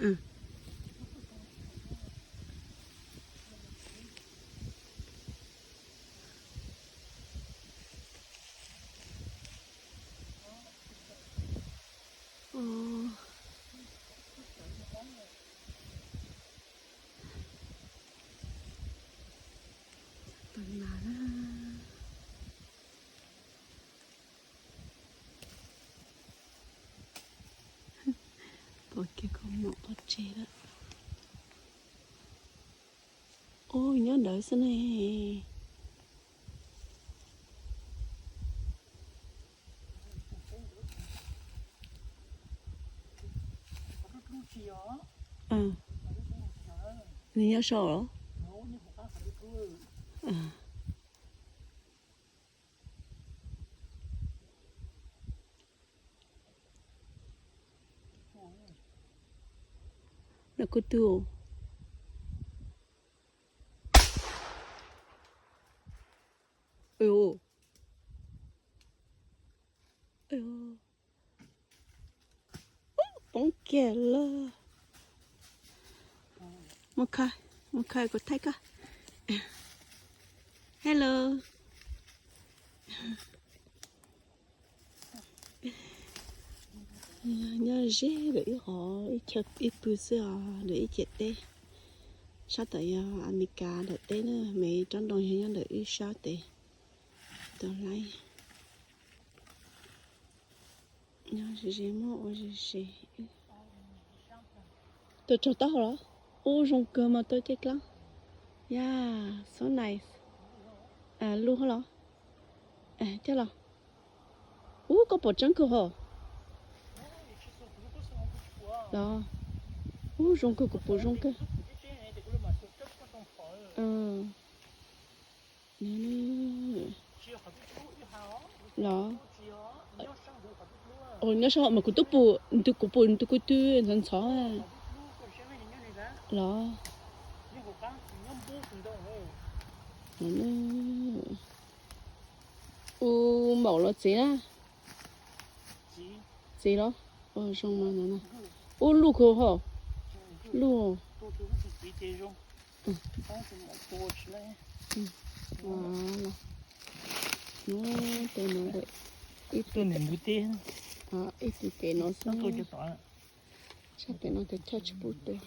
Pom kiag kaus mom pov tseg lawm. Ub, nyob ntawd xwb ne. Nws nyob saum los? Lawv kuj twb. Poob kiag lawm. Mus khaws, mus khaws kuv thaij koj. Hello. Nyob ze lawm ib qho, ib pw xwb os, lawm ib ciam teb. Sab tom yog Amelikas daim teb na, Mes Roob Ntoo yog nyob ntawm ib sab tes. Tau laib. Nyob ze ze muab ua ze ze. Tau raug taub hau los? Ub, zoo kawg mas tau caij dlaab. Yeah, so nice. Lub hab los? Coj los. Ub, koj pom tseeb kawg hos. Los. Ub, zoo kawg, kuv pum zoo kawg. Los. Nyob sab hauv mas kuv twb pum, kuv pum nws tus ko tw ntxhov ntxhov. Los. Ub, maum los txiv na? Txiv los? Zoo mas no na. Ub, luj kawg hos. Luj. Tus no, ib tug, ib tug kev no xwb. Sab pem no tes choj tsis pub tua.